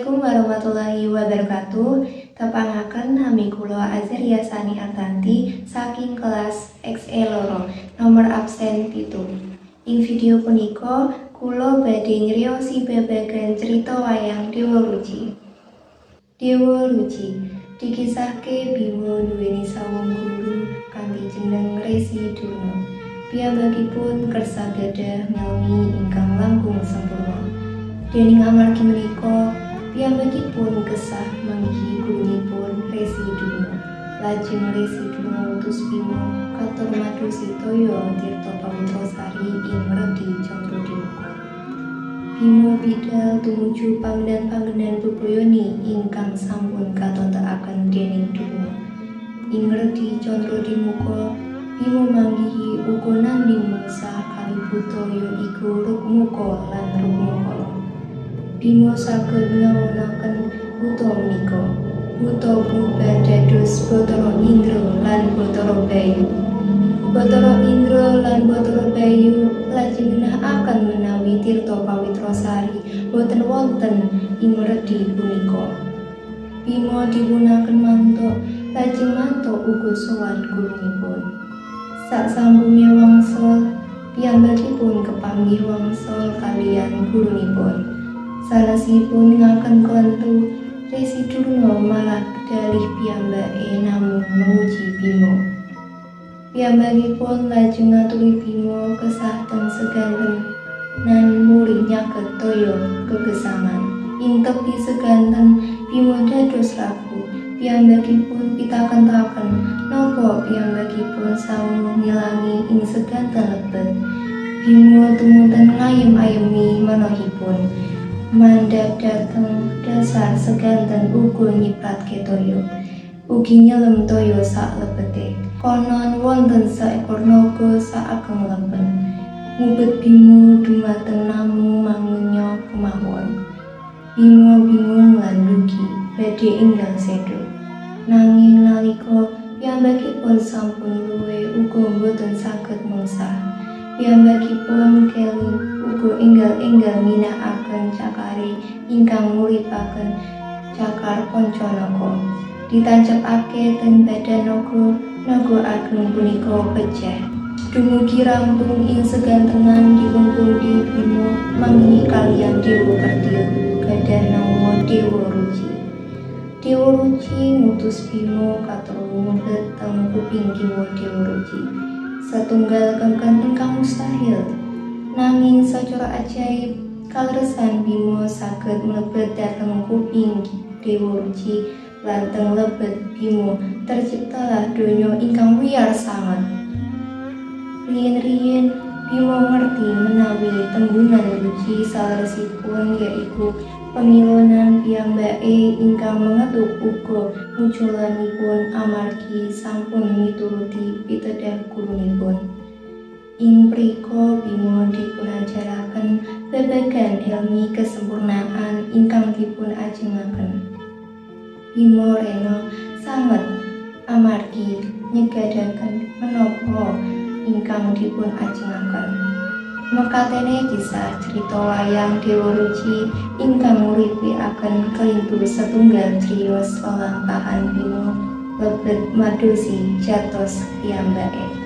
Assalamualaikum warahmatullahi wabarakatuh. Tepangaken, nami kula Azaria Sani Artanti saking kelas XE 2, nomor absen 7. Ing video punika kula badhe nyriosi babagan cerita wayang Dewa Ruci. Dewa Ruci. Dikisahke Bima nduweni sawung guru kanthi jeneng Resi Durna. Piyambakipun kersa gadah ngelmi ingkang langkung sempurna. Dening amargi menika piyambakipun kesah manggihi gurunipun, Resi Durna. Lajeng Resi Durna ngutus Bima katur madosi toya tirta pawitra sari ing redi Candradimuka. Bima bidal tumuju panggenan-panggenan bebayani ingkang sampun katentekaken dening Durna. Ing redi Candradimuka Bima manggihi uga nandhing mengsah kalih buta, ya iku Rukmuka lan Rukmukala. Bima saged ngawonaken buta menika. Buta brubah dados Bathara Indra lan Bathara Bayu. Bathara Indra lan Bathara Bayu lajeng ngenahake menawi tirta pawitra sari boten wonten ing redi punika. Bima diwunaken mantuk, lajeng mantuk uga sowan gurunipun. Sasampune wangsul, piyambakipun kepanggih wangsul kaliyan gurunipun. Sanesipun ngaken klentu, Resi Durna malah kedalih piyambake namung menguji Bima. Piyambakipun lajeng ngaturi Bima kesah teng seganten nan muri nyaket toya kegesangan. Ing tepi seganten Bima dados ragu. Piyambakipun pitaken-taken napa piyambakipun saweg ngilangi ing seganten lebet. Bima tumunten ngayem-ayemi manahipun. Mandhap dhateng dasar seganten uga nyipratke toya. Ugi nyelem toya saklebete. Konon wonten saekor naga saageng leben. Ngubet Bima dumateng namu mangunya kemawon. Bima bingung lan dugi badhe enggal seda. Nanging nalika piyambakipun sampun luwe uga boten saged mengsah. Piyambakipun keling uga enggal-enggal ngginakaken cakare ingkang nguripaken cakar Pancanaka. Ditancepake teng badan naga, naga ageng punika pejah. Dumugi rampung ing segantenan dipunpundhi, Bima manggihi kaliyan dewa kerdil gadah nama Dewa Ruci. Dewa Ruci ngutus Bima katur lumebet teng kuping kiwa Dewa Ruci. Satunggal kengken ingkang mustahil. Nanging sacara ajaib kaleresan Bima saged mlebet dhateng kuping Dewa Ruci lan teng lebet Bima terciptalah donya ingkang wiyar sanget. Riyin-riyin Bima ngerti menawi tembungan Ruci saleresipun yaiku pengilonan piyambake ingkang mengetuk uga muculanipun amargi sampun mituruti pitedah gurunipun. Ing mrika Bima dipunajaraken babagan elmi kesempurnaan ingkang dipun ajengaken. Bima rena sanget amargi nyegadaken menapa ingkang dipun ajengaken. Mekatene kisah cerita wayang Dewa Ruci ingkang nguripaken kelintu setunggal criyos lelampahan Bima lebet madosi jatos piyambake.